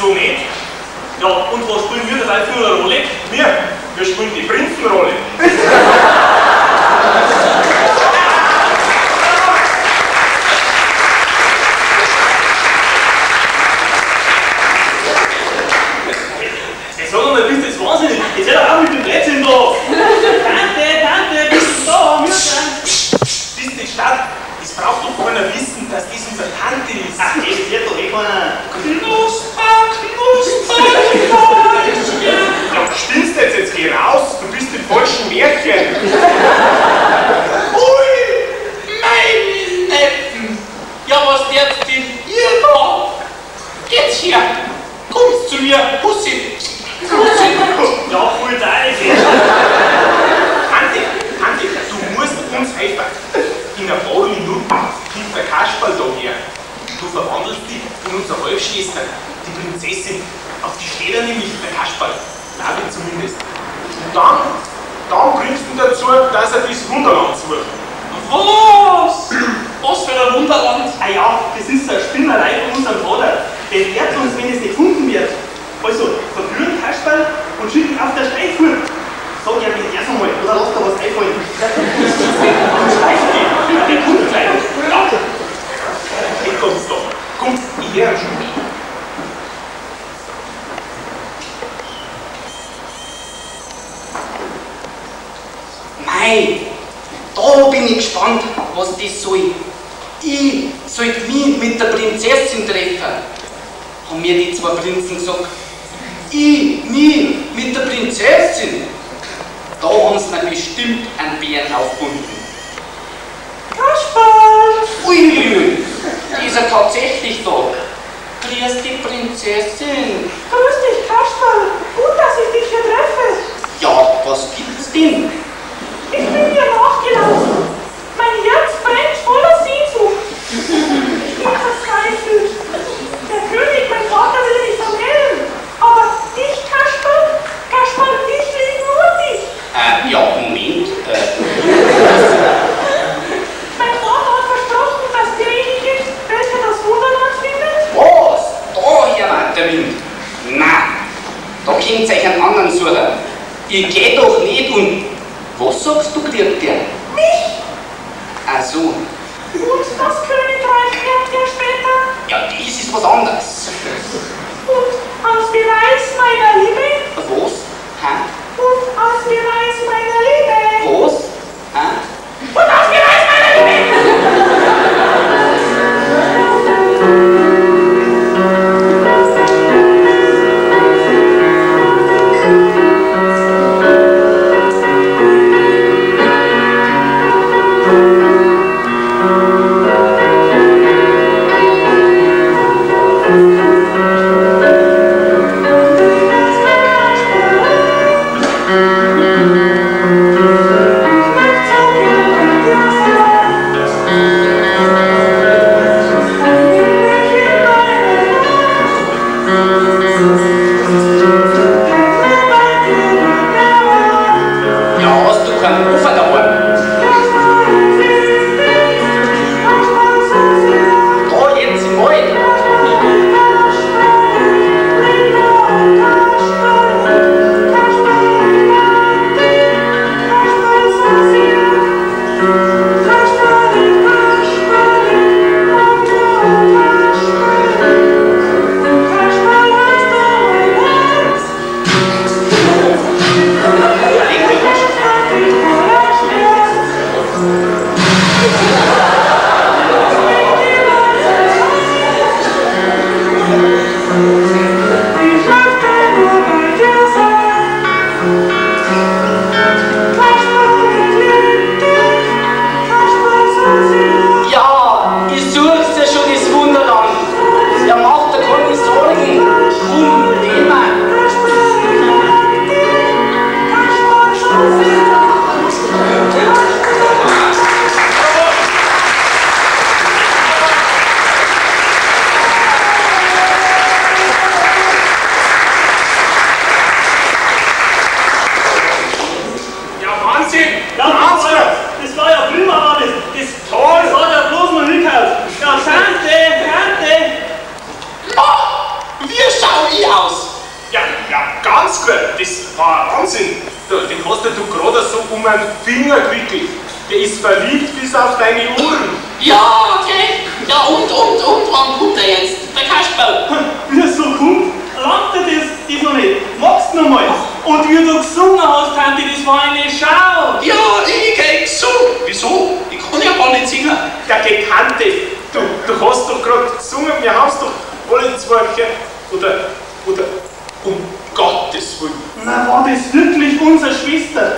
wieso nicht? Ja, und was spielen wir dabei für eine Rolle? Wir spielen die Prinzenrolle. Jetzt sag einmal, bist du jetzt wahnsinnig? Jetzt hör doch auf mit dem Blödsinn da! Tante, Tante, bist du da? Wir sind! Bist nicht stark? Es braucht doch keiner wissen, dass das unsere Tante ist. Ach, das wird doch eh keiner. Knusper, Knusper, Knusper. Ja, spinnst jetzt, jetzt geh raus, du bist im falschen Märchen. Ui, meine Neffen. Ja, was derzt denn ihr da? Geht's her, kommt zu mir, Pussy. Pussy. Ja, voll dein. Tante, Tante, du musst uns helfen. In ein paar Minuten kommt der Kasperl da her. Du verwandelst dich in unsere Halbschwester, die Prinzessin. Auf die steht er nämlich, der Kasperl. Glaube ich zumindest. Und dann bringst du ihn dazu, dass er das Wunderland sucht. Was? Was für ein Wunderland? Ah ja, das ist eine Spinnerei von unserem Vater. Das ehrt uns, wenn es nicht gefunden wird. Also, verführen Kasperl und schicken auf der Steinfuhr. Sag ja nicht erst einmal, oder lass da was einfallen. Und schleich dich, der kommt gleich. Ja, der kommt's doch. Kommt, ich höre schon. Mei, da bin ich gespannt, was das soll. Ich sollte mich mit der Prinzessin treffen, haben mir die zwei Prinzen gesagt. Ich, mich mit der Prinzessin. Da haben sie mir bestimmt einen Bären aufgebunden. Kasperl! Uiuiui, die ist ja tatsächlich da. Grüß dich, Prinzessin. Grüß dich, Kasperl. Gut, dass ich dich hier treffe. Ja, was gibt's denn? Ich bin dir nachgelaufen. Mein Herz brennt voller Sehnsucht. Ich bin verzweifelt. Der König, mein Vater, will mich vermählen. Aber ich, Kasperl, Kasperl, ich will nur dich. Ja, Moment. Mein Vater hat versprochen, dass derjenige, welcher das Wunderland findet. Was? Da hier der Wind. Na, da könnt ihr euch einen anderen suchen. Ich geh doch nicht und... Was sagst du, kriegt der? Mich! Ach so. Und das Königreich erbt er später? Ja, das ist was anderes. Und als Beweis meiner Liebe? Was? Hä? Und als Beweis meiner Liebe? Was? Hä? Und als Beweis meiner Liebe! Wahnsinn. Den hast ja du gerade so um einen Finger gewickelt. Der ist verliebt bis auf deine Ohren. Ja, okay. Ja, und, wann kommt er jetzt? Der Kasperl. Wie er so kommt, langt dir das noch nicht. Magst du noch mal? Und wie du gesungen hast, Tante, das war eine Schau. Ja, ich geh gesungen. Wieso? Ich kann ja gar nicht singen. Der Gekannte, du hast doch gerade gesungen, wir haben's doch alle zwei gehört. Oder, um Gottes Willen. Na, war das wirklich unsere Schwester?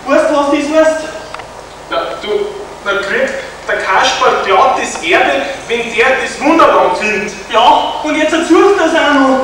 Weißt du, was das heißt? Na, du, na kriegt der Kasperl glatt das Erbe, wenn der das Wunderland findet. Ja, und jetzt sucht er's auch noch.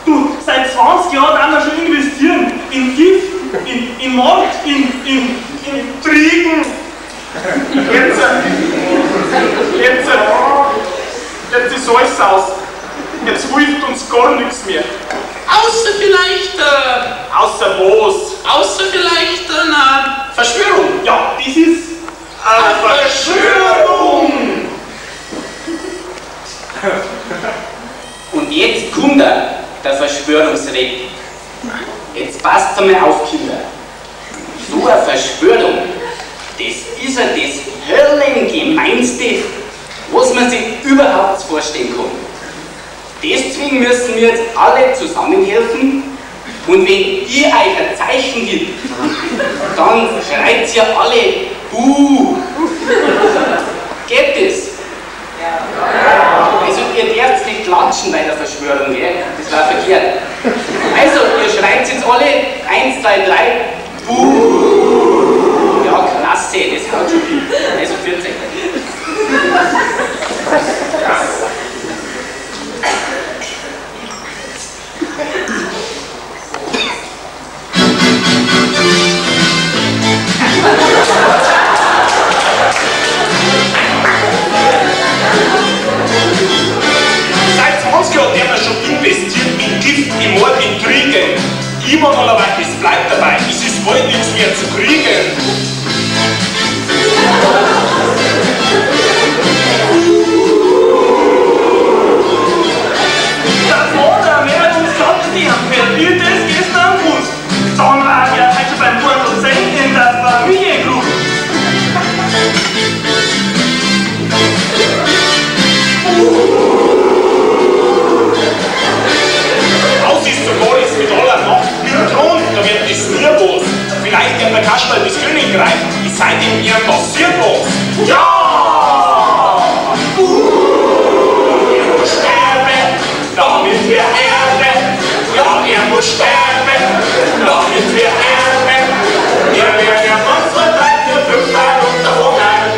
Du, seit 20 Jahren haben wir schon investieren. In Gift, in Mord, in Intrigen. Jetzt ist alles aus. Jetzt hilft uns gar nichts mehr. Außer vielleicht. Außer was? Außer vielleicht eine Verschwörung. Ja, das ist. Eine Verschwörung! Und jetzt kommt er, der Verschwörungsred. Jetzt passt einmal auf, Kinder. So eine Verschwörung, das ist ja das Höllengemeinste, was man sich überhaupt vorstellen kann. Deswegen müssen wir jetzt alle zusammenhelfen und wenn ihr euch ein Zeichen gibt, dann schreit ihr alle Buh! Geht das? Ja. Also ihr dürft nicht klatschen bei der Verschwörung, gell? Das war verkehrt. Also ihr schreit jetzt alle 1, 2, 3, Buh! Ja, klasse, das haut schon hin. Also 14. Seit 20 Jahren haben wir schon investiert in Gift, in Mord, in Kriegen. Immer noch, aber es bleibt dabei, es ist bald nichts mehr zu kriegen. Der Vater wird uns glatt sterben, hätt ich das gestern gewusst. Dann war er heute schon beim Viertel 10 in der Familiengruppe. Aus ist sogar ist mit aller Macht mit Thron, da wird es nie was. Vielleicht wird der Kasperl das Königreich, es sei denn, ihr passiert was. Ja! Er muss sterben, damit wir erben. Ja, er muss sterben, damit wir erben. Wir werden 1, 2, 3, 4, 5 und davon ein.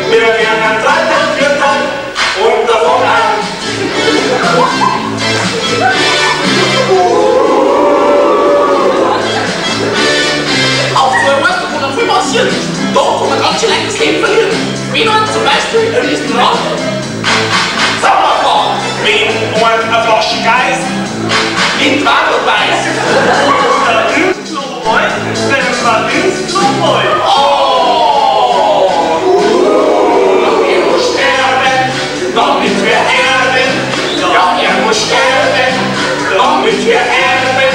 Wir werden 3, 4, und davon ein. Auf so einem Ort kann dann viel passieren. Da kann man ganz schön leicht das Leben verlieren. Wenn man zum Beispiel in diesem Rad Sauerfahrt, wenn man eine Flasche Geist in die Wadl beißt. Der ins Klo wollt, wenn man ins Klo wollt. Oh! Er muss sterben, damit wir erben. Ja, er muss sterben, damit wir erben.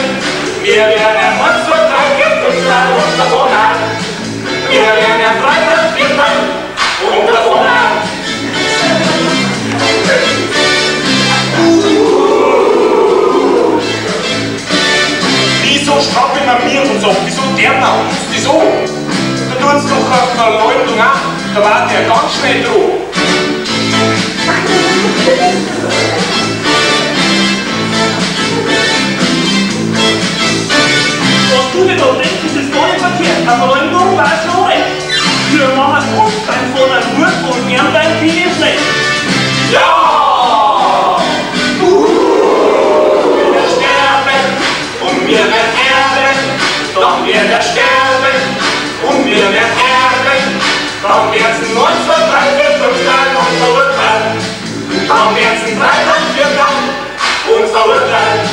Wir werden 1, 2, 3, 4, 5, und davon ein. Wir werden 3, 4, 5 und davon ein. Wieso schnappen wir mir und so? Wieso der wir uns das an? Da tut's doch eine Verleumdung auch. Da war der ganz schnell dran. Was du dir da denkst, ist gar nicht verkehrt. Eine Verleumdung war schon recht. Wir machen uns beim Vater gut und gern beim Kini schlecht. Ja! Wir sterben und wir werden erben. Dann wird er sterben und wir werden erben. Dann wird's 9, 2, 3, 4, 5, 3 und verurteilt. Dann wird's 3, 4, 3 und verurteilt.